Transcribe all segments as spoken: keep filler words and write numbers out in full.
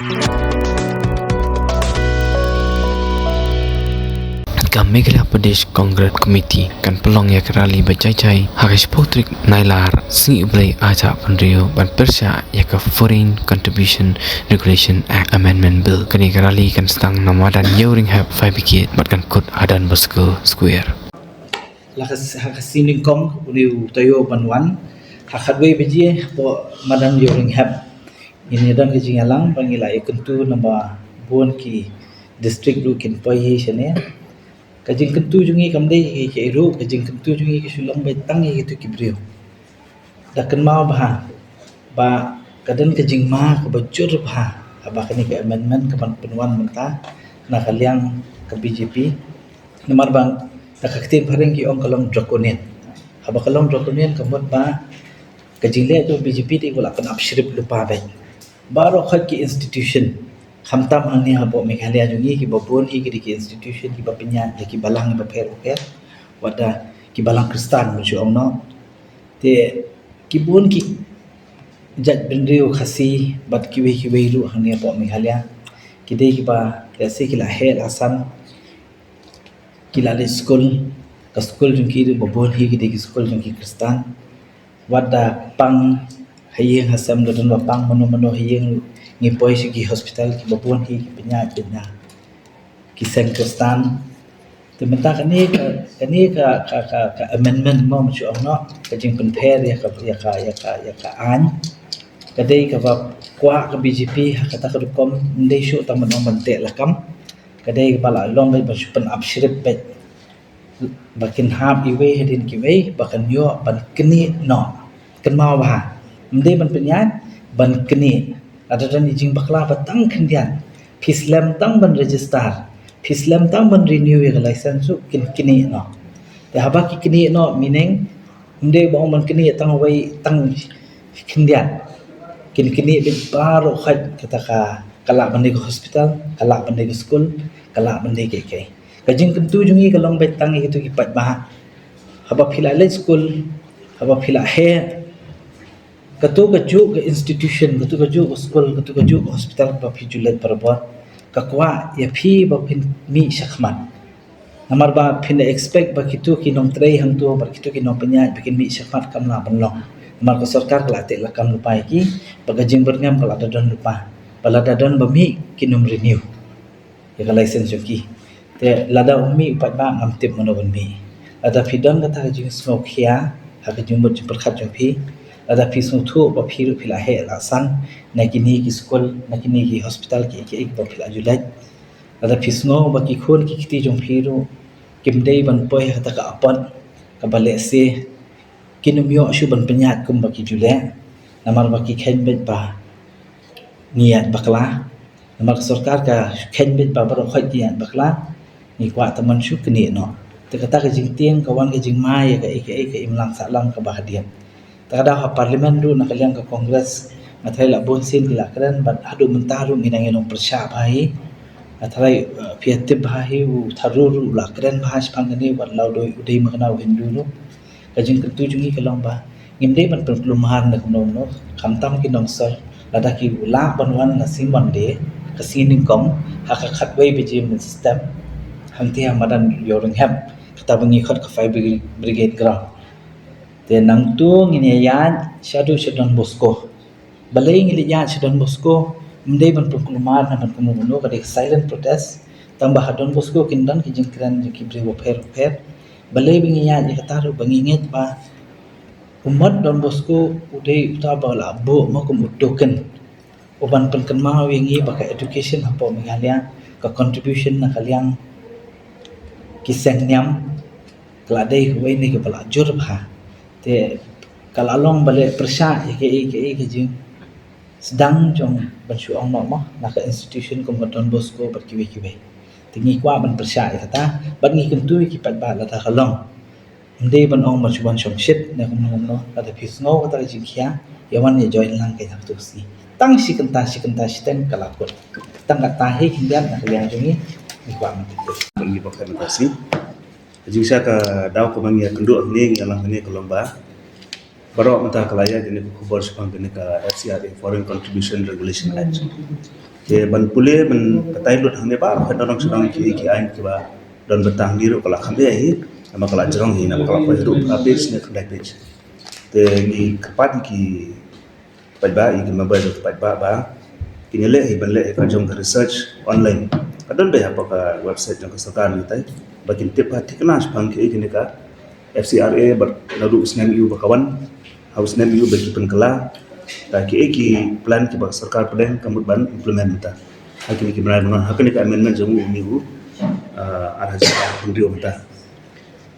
Ka Meghalaya Pradesh Congress Committee kan pynlong ïa ka rally ba jai jai ha ka shiphew tarik Nailar, sngi U Blei ar hajar arphew hynriew, ban pyrshah ïa ka Foreign Contribution Regulation Act Amendment Bill. Kane ka rally kan sdang na madan Ïewrynghep Fire Brigade bad kan kut ha Don Bosco Square. La ka s-, ha ka sngi Nyngkong une u taïew ban wan, ha khatwei baje hapoh madan Ïewrynghep. Ngin ïa don ka jingïalang ba ngi la ïa kyntu namar ba bun ki district ruh kin poi hi shane. Ka jingkyntu jong ngi kam dei hi kaei ruh, ka jingkyntu jong ngi ka shu long beit tang ïa kitu ki briew. Da kynmaw bha ba ka don ka jingma kaba jur bha haba kane ka amendment ka ban pynwan mynta na ka liang ka B J P. Namar ba da ka ktien phareng ki ong ka long draconian. Haba ka long draconian ka mut ba ka jingleh jong B J P te ka la pynap shrip lypa beit. Baroh khoit ki institution, khamtam hangne hapoh Meghalaya jong ngi, kiba bun hi ki dei ki institution kiba pynïaid da ki balang kiba pher ba pher, wat da ki balang Khristan, ban shu ong noh. Te ki bun ki jait bynriew Khasi bad kiwei kiwei ruh hangne hapoh Meghalaya, ki dei kiba lehse ki la heh la san, ki la leit skul, ka skul jong ki ruh ba bun hi ki dei ki skul jong ki Khristan. Wat da pang ha ïing ha sem, da don ba pang mano mano ha ïing, ngi poi sha ki hospital, kiba bun hi ki pynïaid beit na ki seng Khristan. Te mynta kane ka, kane ka, ka, ka, ka amendment mo, ma shu ong noh, ka jingpynpher ïa ka, ïa ka, ïa ka, ïa ka aiñ, ka dei kaba kwah ka B J P ha kata ka rukom, ym dei shuh tang ban ong ban teh lakam. Ka dei kaba la long beit ban shu pynap shrip beit, ba kin hap iwei hadien kiwei, ba kan ïoh ban knieh noh. Kynmaw bha, ym dei ban pynïaid, ban knieh. Lada don i jingbakla ba tang khyndiat, phi slem tang ban register, phi slem tang ban renew ïa ka license ruh, kin knieh noh. Te haba ki knieh noh, meaning, ym dei ba ong ban knieh tang wei tang khyndiat. Kin knieh beit baroh khoit, kata ka, ka lah ban dei ka hospital, ka lah ban dei ka skul, ka lah ban dei kiei kiei. Ka jingkyntu jong ngi ka long beit tang ïa kitu ki paidbah. Haba phi la leit skul, haba phi la heh, kato kajuh ka institution, kato kajuh ka skul, kato kajuh ka hospital kaba phi ju leit barabor, ka kwah ïa phi ba phin mih shakhmat. Namar ba phin da expect ba kitu ki nongtrei hangto bad kitu ki nongpynïaid ba kin mih shakhmat, kam lah ban long. Namar ka sorkar ka la teh lakam lypa ïa ki, ba ka jingbyrngem ka la da don lypa. Ba lada don ba mih, kin ym renew ïa ka license jong ki. Te lada um mih u paidbah, ngam tip mano ban mih. Lada phi don kata ka jingsngewkhia ha ka jingmut jingpyrkhat jong phi, lada phi sngewthuh ba phi ruh phi la heh la san na kine ki skul, na kine ki hospital, kiei kiei ba phi la ju leit, lada phi sngew ba ki khun ki kti jong phi ruh kim dei ban poi ha kata ka apot kaba lehse kin ym ïoh shuh ban pynïaid kumba ki ju leh, namar ba ki kheiñ beit ba ngi ïaid bakla, namar ka sorkar ka kheiñ beit ba baroh khoit ki ïaid bakla, ngi kwah tang ban shu knieh noh. Te kata ka jingtieng ka wan ka jingma ïa kaei kaei ka imlang sahlang kaba hadien. Te ka daw ha Parliament ruh na ka liang ka Congress, nga tharai la bun sien ki la kren, bad haduh mynta ruh ngi dang ïalong pyrshah bha hi. Nga tharai, eh, phi ïa tip bha hi, u Tharoor ruh u la kren bha shaphang kane, wat la u dei, u dei ma kane u Hindu ruh. Ka jingkyntu jong ngi ka long ba ngim dei ban pynkulmar na kumno kumno, khamtam ki nongshor, lada ki lah ban wan na sngi Monday, ka sngi Nyngkong, ha ka khatwei baje mynstep, hangtei ha madan Ïewrynghep, kata ba ngi khot ka Fire Brigade Ground. Te nangta ngin ïa ïaid shaduh sha Don Bosco. Balei ngi leit ïaid sha Don Bosco? Ym dei ban pynkulmar ne ban kumno kumno, ka dei ka silent protest. Tang ba ha Don Bosco kin don ki jingkren jong ki briew bapher bapher. Balei ba ngi ïaid ïa kata ruh? Ba ngi ngeit ba u mot Don Bosco u dei uta ba la buh mo kum u token, u ban pynkynmaw ïa ngi ba ka education hapoh Meghalaya, ka contribution na ka liang ki seng niam, ka la dei kawei ne kaba la jur bha. Te ka la long ba leh pyrshah ïa kaei kaei ka jingsdang jong, ban shu ong noh mo, na ka institution kum ka Don Bosco bad kiwei kiwei. Te ngi kwah ban pyrshah ïa kata, bad ngi kyntu ïa ki paidbah lada ka long. Ym dei ban ong ban shu wan shongshit ne kumno kumno, lada phi sngew kata ka jingkhia, ïa wan ïa join lang ka ïa katu ka sngi. Tang shi kynta, shi kynta shiteng ka la kut. Tang kata hi khyndiat na ka liang jong ngi, ngi kwah ban kyntu. Ban ngi ba ka mynta sngi. Ka jingshisha ka daw kaba ngi ïakynduh hangne, ngi ïalang hangne ka long ba baroh mynta ka la ïaid ïa kane ka khubor shaphang kane ka F C R A, Foreign Contribution Regulation Act. Te ban pule ban batai lut hangne baroh, don sha don ki ki aiñ kiba don bynta hangne ruh ka la kham eh hi, namar ka la jrong hi, namar ka la poi haduh phra page ne khyndai page. Te ngi kyrpad ïa ki paidbah, ïa ki member jong ki paidbah ba kin ïaleh hi ban leh hi ka jong ka research online. Ka don beit hapoh ka website jong ka sorkar mynta ba kin tip ha thikna shaphang kiei kine ka F C R A bad naduh u snem ïa u ba ka wan ha u snem ïa u ba ki pynkylla, da kiei ki plan kiba ka sorkar pdeng ka mut ban implement mynta ha kine ki bnai ba wan, ha kane ka amendment jong u uni u, ah, ar hajar arphew hynriew mynta.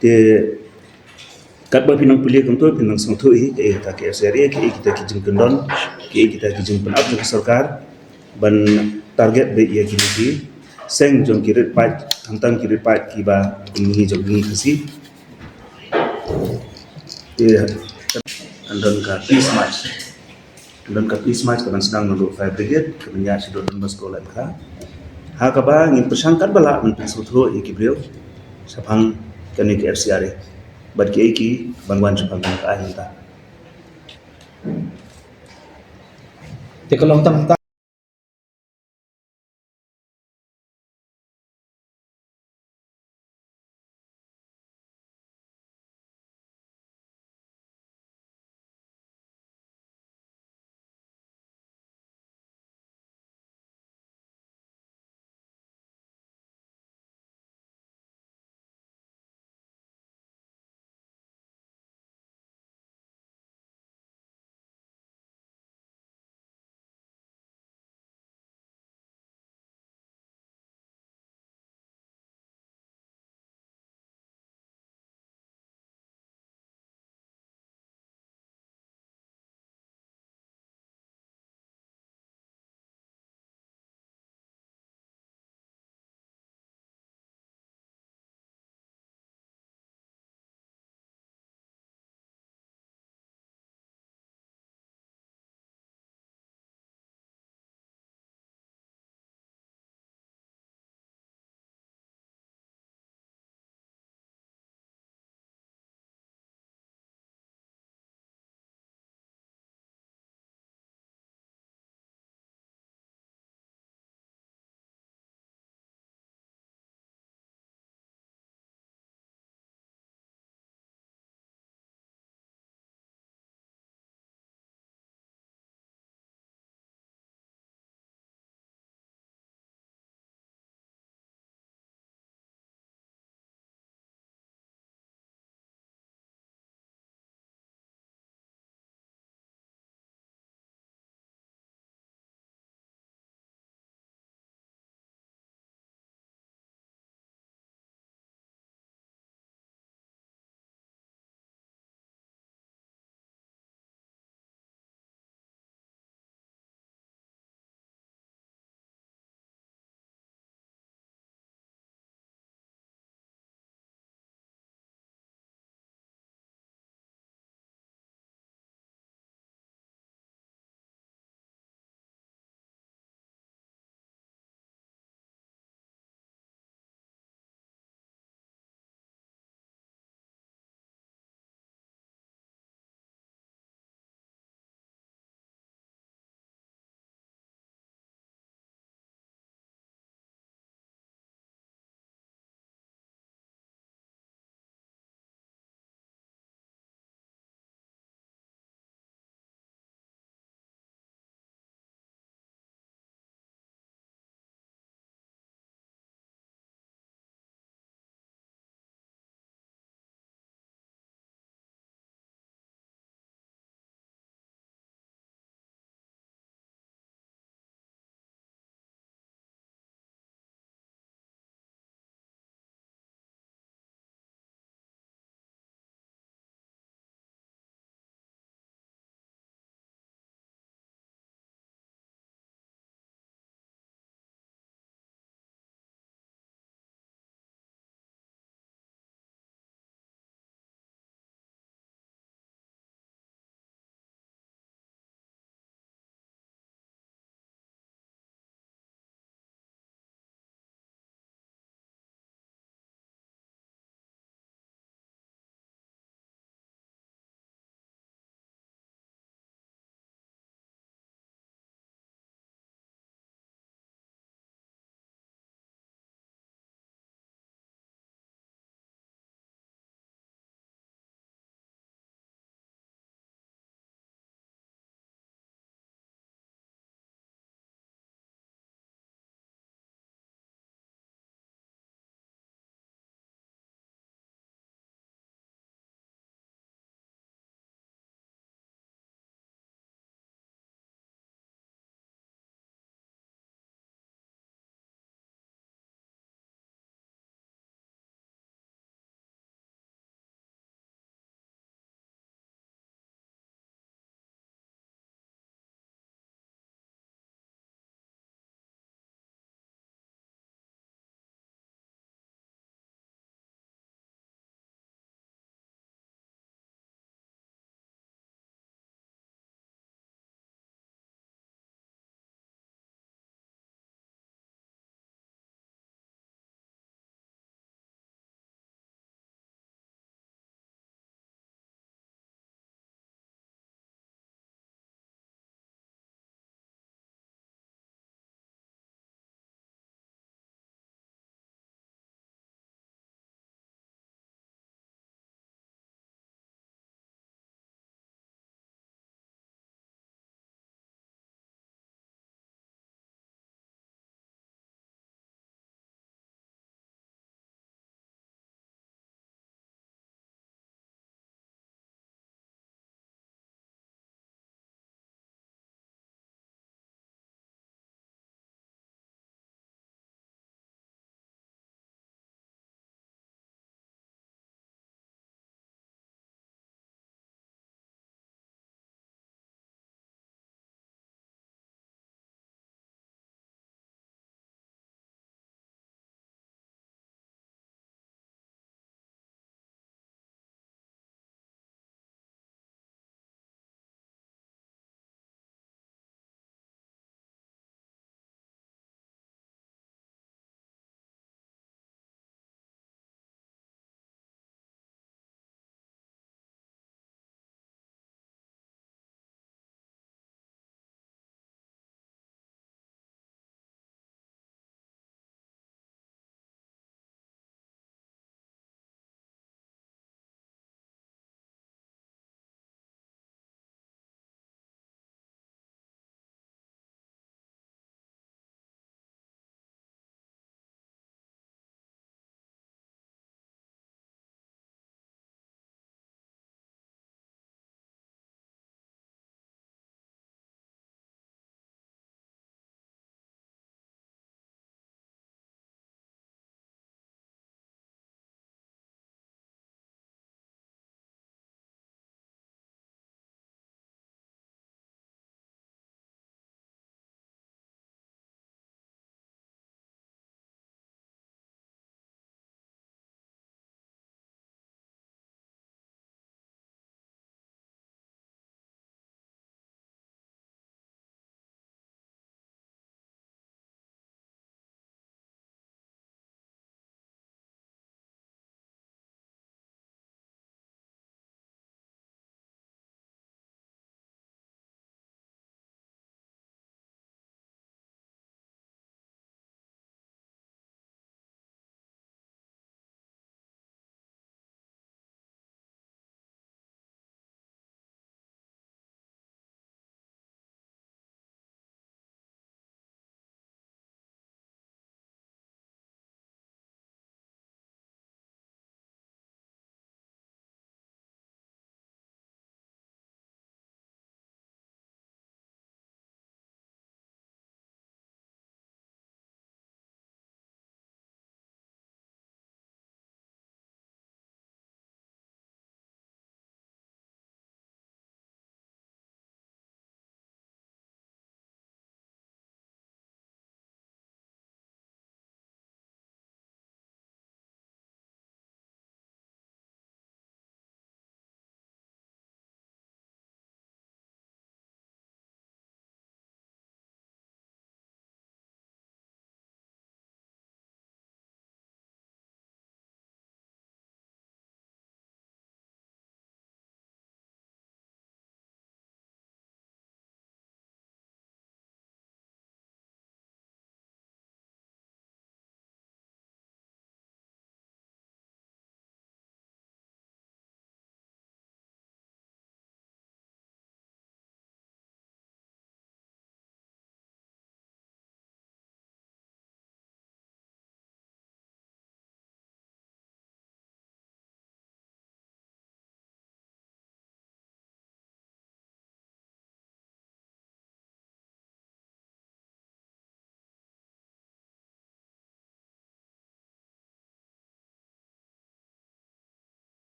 Te katba phi nang pule kumto phi nang sngewthuh hi kaei kata ka F C R A, kaei kita ki jingkyndon, kaei kita ki jingpynap jong ka sorkar ban target beit ïa kine ki seng jong ki rit paid, khamtam ki rit paid kiba kum ngi jong ngi Khasi. Te yn don ka Peace March. Yn don ka Peace March kaban sdang naduh Fire Brigade, kaban ïaid shaduh Don Bosco Lamka. Ha kaba ngin pyrshang katba lah ban pynsngewthuh ïa ki briew shaphang kane ka F C R A bad kiei kiban wan shaphang kane ka aiñ mynta. Te ka long tang